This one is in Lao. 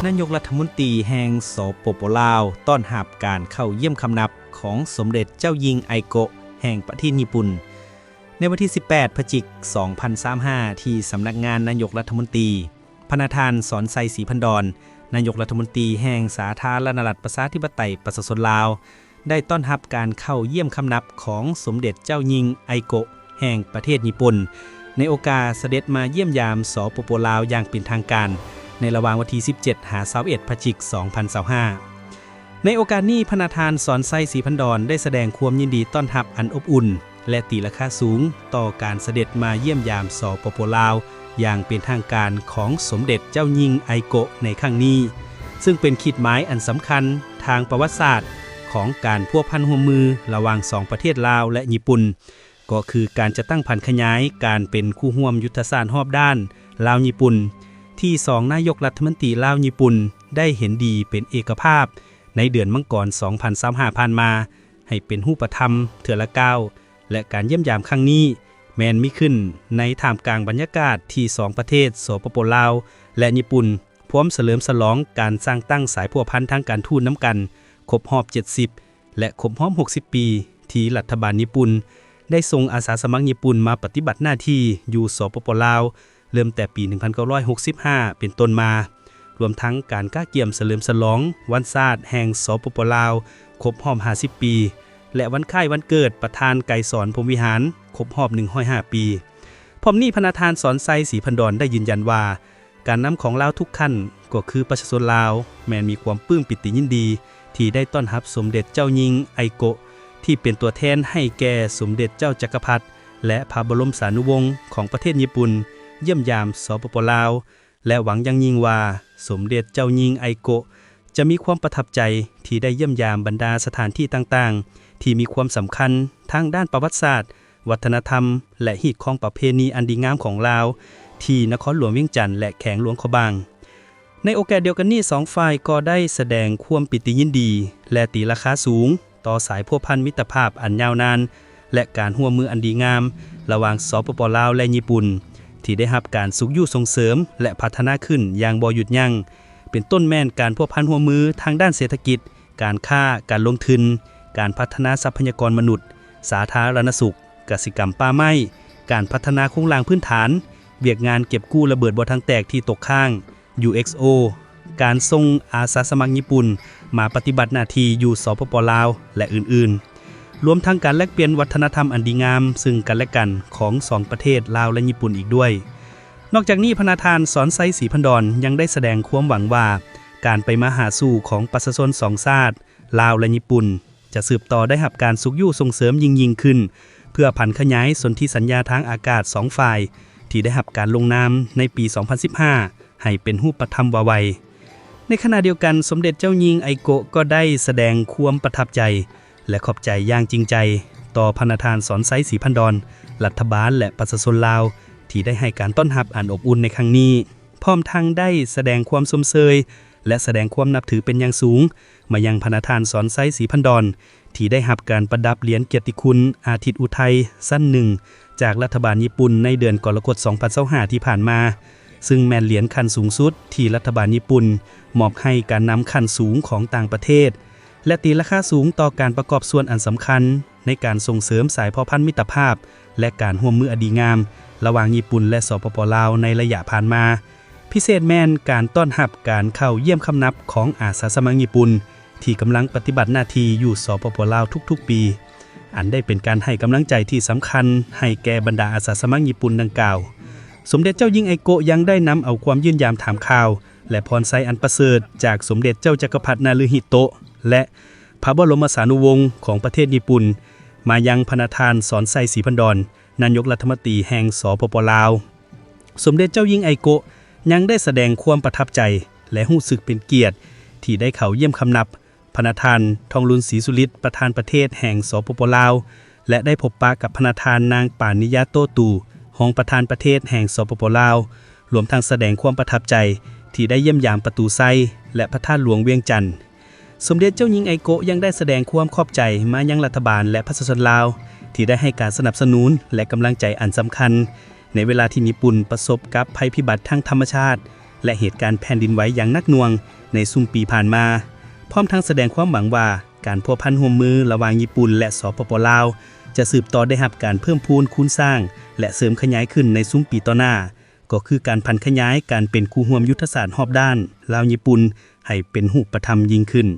ນາຍົກລັດຖະມົນຕີແຫ່ງ ສປປ ລາວ ຕ້ອນຮັບການເຂົ້າຢ້ຽມຄຳນັບຂອງສົມເດັດເຈົ້າຍິງໄອໂກະແຫ່ງປະເທດຍີ່ປຸ່ນ. ໃນວັນທີສິບແປດ ພະຈິກ ສອງພັນຊາວຫ້າ ທີ່ສຳນັກງານນາຍົກລັດຖະມົນຕີ, ພະນະທ່ານ ສອນໄຊ ສີພັນດອນ ນາຍົກລັດຖະມົນຕີແຫ່ງສາທາລະນະລັດປະຊາທິປະໄຕປະຊາຊົນລາວ ໄດ້ຕ້ອນຮັບການເຂົ້າຢ້ຽມຄຳນັບຂອງສົມເດັດເຈົ້າຍິງໄອໂກະແຫ່ງປະເທດຍີ່ປຸ່ນ ໃນໂອກາດສະເດັດມາຢ້ຽມຢາມ ສປປ ລາວ ຢ່າງເປັນທາງການ ໃນລະຫວ່າງວັນທີສິບເຈັດ ຫາ ຊາວເອັດ ພະຈິກ ສອງພັນຊາວຫ້າ. ໃນໂອກາດນີ້, ພະນະທ່ານ ສອນໄຊ ສີພັນດອນ ໄດ້ສະແດງຄວາມຍິນດີຕ້ອນຮັບອັນອົບອຸ່ນ ແລະ ຕີລາຄາສູງຕໍ່ການສະເດັດມາຢ້ຽມຢາມ ສປປ ລາວ ຢ່າງເປັນທາງການຂອງສົມເດັດເຈົ້າຍິງໄອໂກະໃນຄັ້ງນີ້, ເຊິ່ງເປັນຂີດໝາຍອັນສຳຄັນທາງປະຫວັດສາດຂອງການພົວພັນຮ່ວມມືລະຫວ່າງສອງປະເທດລາວ ແລະ ຍີ່ປຸ່ນ, ກໍຄືການຈັດຕັ້ງຜັນຂະຫຍາຍການເປັນຄູ່ຮ່ວມຍຸດທະສາດຮອບດ້ານລາວ-ຍີ່ປຸ່ນ ທີ່ສອງນາຍົກລັດຖະມົນຕີລາວ-ຍີ່ປຸ່ນ ໄດ້ເຫັນດີເປັນເອກະພາບໃນເດືອນມັງກອນ ສອງພັນຊາວຫ້າ ຜ່ານມາ ໃຫ້ເປັນຮູບປະທຳເທື່ອລະກ້າວ ແລະ ການຢ້ຽມຢາມຄັ້ງນີ້ ແມ່ນມີຂຶ້ນໃນທ່າມກາງບັນຍາກາດທີ່ສອງປະເທດ ສປປ ລາວ ແລະ ຍີ່ປຸ່ນ ພວມສະເຫຼີມສະຫຼອງການສ້າງຕັ້ງສາຍພົວພັນທາງການທູດນຳກັນຄົບຮອບເຈັດສິບ ແລະ ຄົບຮອບຫົກສິບປີ ທີ່ລັດຖະບານຍີ່ປຸ່ນໄດ້ສົ່ງອາສາສະໝັກຍີ່ປຸ່ນມາປະຕິບັດໜ້າທີ່ຢູ່ ສປປ ລາວ ເລີ່ມແຕ່ປີໜຶ່ງພັນເກົ້າຮ້ອຍຫົກສິບຫ້າເປັນຕົ້ນມາ, ລວມທັງການກະກຽມສະເຫຼີມສະຫຼອງວັນຊາດແຫ່ງ ສປປ ລາວ ຄົບຮອບຫ້າສິບປີ ແລະ ວັນຄ້າຍວັນເກີດປະທານໄກສອນ ພົມວິຫານ ຄົບຮອບໜຶ່ງຮ້ອຍຫ້າປີ. ພ້ອມນີ້, ພະນະທ່ານ ສອນໄຊ ສີພັນດອນ ໄດ້ຢືນຢັນວ່າ ການນຳຂອງລາວທຸກຂັ້ນ ກໍຄືປະຊາຊົນລາວ ແມ່ນມີຄວາມປຶ້ມປີຕິຍິນດີ ທີ່ໄດ້ຕ້ອນຮັບສົມເດັດເຈົ້າຍິງໄອໂກະ ທີ່ເປັນຕົວແທນໃຫ້ແກ່ສົມເດັດເຈົ້າຈັກກະພັດ ແລະ ພະບໍລົມສານຸວົງຂອງປະເທດຍີ່ປຸ່ນ ຢ້ຽມຢາມ ສປປ ລາວ ແລະ ຫວັງຢ່າງຍິ່ງວ່າ ສົມເດັດເຈົ້າຍິງໄອໂກະ ຈະມີຄວາມປະທັບໃຈທີ່ໄດ້ຢ້ຽມຢາມບັນດາສະຖານທີ່ຕ່າງໆ ທີ່ມີຄວາມສຳຄັນທາງດ້ານປະຫວັດສາດ, ວັດທະນະທຳ ແລະ ຮີດຄອງປະເພນີອັນດີງາມຂອງລາວ ທີ່ນະຄອນຫຼວງວຽງຈັນ ແລະ ແຂວງຫຼວງພະບາງ. ໃນໂອກາດດຽວກັນນີ້, ສອງຝ່າຍກໍໄດ້ສະແດງຄວາມປີຕິຍິນດີ ແລະ ຕີລາຄາສູງຕໍ່ສາຍພົວພັນມິດຕະພາບອັນຍາວນານ ແລະ ການຮ່ວມມືອັນດີງາມລະຫວ່າງ ສປປ ລາວ ແລະ ຍີ່ປຸ່ນ ທີ່ໄດ້ຮັບການຊຸກຍູ້ສົ່ງເສີມ ແລະ ພັດທະນາຂຶ້ນຢ່າງບໍ່ຢຸດຢັ້ງ, ເປັນຕົ້ນແມ່ນການພົວພັນຮ່ວມມືທາງດ້ານເສດຖະກິດ, ການຄ້າ, ການລົງທຶນ, ການພັດທະນາຊັບພະຍາກອນມະນຸດ, ສາທາລະນະສຸກ, ກະສິກຳປ່າໄມ້, ການພັດທະນາໂຄງລ່າງພື້ນຖານ, ວຽກງານເກັບກູ້ລະເບີດບໍ່ຖັງແຕກທີ່ຕົກຄ້າງ, ຢູເອັກໂອ, ການສົ່ງອາສາສະໝັກຍີ່ປຸ່ນມາປະຕິບັດໜ້າທີ່ຢູ່ ສປປ ລາວ ແລະ ອື່ນໆ, ລວມທັງການແລກປ່ຽນວັດທະນະທຳອັນດີງາມເຊິ່ງກັນແລະກັນຂອງສອງປະເທດລາວ ແລະ ຍີ່ປຸ່ນອີກດ້ວຍ. ນອກຈາກນີ້, ພະນະທ່ານ ສອນໄຊ ສີພັນດອນ ຍັງໄດ້ສະແດງຄວາມຫວັງວ່າ ການໄປມາຫາສູ່ຂອງປະຊາຊົນສອງຊາດ ລາວ ແລະ ຍີ່ປຸ່ນ ຈະສືບຕໍ່ໄດ້ຮັບການຊຸກຍູ້ສົ່ງເສີມຍິ່ງໆຂຶ້ນ ເພື່ອຜັນຂະຫຍາຍສົນທິສັນຍາທາງອາກາດສອງຝ່າຍ ທີ່ໄດ້ຮັບການລົງນາມໃນປີສອງພັນສິບຫ້າ ໃຫ້ເປັນຮູບປະທຳວ່າໄວ. ໃນຂະນະດຽວກັນ, ສົມເດັດເຈົ້າຍິງໄອໂກະກໍໄດ້ສະແດງຄວາມປະທັບໃຈ ແລະ ຂອບໃຈຢ່າງຈິງໃຈຕໍ່ພະນະທ່ານ ສອນໄຊ ສີພັນດອນ, ລັດຖະບານ ແລະ ປະຊາຊົນລາວ ທີ່ໄດ້ໃຫ້ການຕ້ອນຮັບອັນອົບອຸ່ນໃນຄັ້ງນີ້, ພ້ອມທັງໄດ້ສະແດງຄວາມຊົມເຊີຍ ແລະ ສະແດງຄວາມນັບຖືເປັນຢ່າງສູງມາຍັງພະນະທ່ານ ສອນໄຊ ສີພັນດອນ ທີ່ໄດ້ຮັບການປະດັບຫຼຽນກຽດຕິຄຸນອາທິດອຸໄທຊັ້ນໜຶ່ງ ຈາກລັດຖະບານຍີ່ປຸ່ນໃນເດືອນກໍລະກົດ ສອງພັນຊາວຫ້າ ທີ່ຜ່ານມາ, ຊຶ່ງແມ່ນຫຼຽນຂັ້ນສູງສຸດທີ່ລັດຖະບານຍີ່ປຸ່ນມອບໃຫ້ການນຳຂັ້ນສູງຂອງຕ່າງປະເທດ ແລະ ຕີລາຄາສູງຕໍ່ການປະກອບສ່ວນອັນສຳຄັນໃນການສົ່ງເສີມສາຍພົວພັນມິດຕະພາບ ແລະ ການຮ່ວມມືອັນດີງາມລະຫວ່າງຍີ່ປຸ່ນ ແລະ ສປປ ລາວ ໃນໄລຍະຜ່ານມາ. ພິເສດແມ່ນການຕ້ອນຮັບການເຂົ້າຢ້ຽມຄຳນັບຂອງອາສາສະໝັກຍີ່ປຸ່ນ ທີ່ກຳລັງປະຕິບັດໜ້າທີ່ຢູ່ ສປປ ລາວ ທຸກໆປີ, ອັນໄດ້ເປັນການໃຫ້ກຳລັງໃຈທີ່ສຳຄັນໃຫ້ແກ່ບັນດາອາສາສະໝັກຍີ່ປຸ່ນດັ່ງກ່າວ. ສົມເດັດເຈົ້າຍິງໄອໂກະຍັງໄດ້ນຳເອົາຄວາມຢ້ຽມຢາມຖາມຂ່າວ ແລະ ພອນໄຊອັນປະເສີດຈາກສົມເດັດເຈົ້າຈັກກະພັດນາຣູຮິໂຕະ ແລະ ພະບໍລົມສານຸວົງຂອງປະເທດຍີ່ປຸ່ນ ມາຍັງພະນະທ່ານ ສອນໄຊ ສີພັນດອນ ນາຍົກລັດຖະມົນຕີແຫ່ງ ສປປ ລາວ. ສົມເດັດເຈົ້າຍິງໄອໂກະຍັງໄດ້ສະແດງຄວາມປະທັບໃຈ ແລະ ຮູ້ສຶກເປັນກຽດທີ່ໄດ້ເຂົ້າຢ້ຽມຄຳນັບພະນະທ່ານ ທອງລຸນ ສີສຸລິດ ປະທານປະເທດແຫ່ງ ສປປ ລາວ ແລະ ໄດ້ພົບປະກັບພະນະທ່ານ ນາງ ປານິຍາ ໂຕຕູ ຮອງປະທານປະເທດແຫ່ງ ສປປ ລາວ, ລວມທັງສະແດງຄວາມປະທັບໃຈທີ່ໄດ້ຢ້ຽມຢາມປະຕູໄຊ ແລະ ພະທາດຫຼວງວຽງຈັນ. ສົມເດັດເຈົ້າຍິງໄອໂກະຍັງໄດ້ສະແດງຄວາມຂອບໃຈມາຍັງລັດຖະບານ ແລະ ປະຊາຊົນລາວ ທີ່ໄດ້ໃຫ້ການສະໜັບສະໜູນ ແລະ ກຳລັງໃຈອັນສຳຄັນ ໃນເວລາທີ່ຍີ່ປຸ່ນປະສົບກັບໄພພິບັດທາງທຳມະຊາດ ແລະ ເຫດການແຜ່ນດິນໄຫວຢ່າງໜັກໜ່ວງໃນຊຸມປີຜ່ານມາ, ພ້ອມທັງສະແດງຄວາມຫວັງວ່າ ການພົວພັນຮ່ວມມືລະຫວ່າງຍີ່ປຸ່ນ ແລະ ສປປ ລາວ ຈະສືບຕໍ່ໄດ້ຮັບການເພີ່ມພູນຄູນສ້າງ ແລະ ເສີມຂະຫຍາຍຂຶ້ນໃນຊຸມປີຕໍ່ໜ້າ, ກໍຄືການຜັນຂະຫຍາຍການເປັນຄູ່ຮ່ວມຍຸດທະສາດຮອບດ້ານລາວ-ຍີ່ປຸ່ນ ໃຫ້ເປັນຮູບປະທຳຍິ່ງຂຶ້ນ.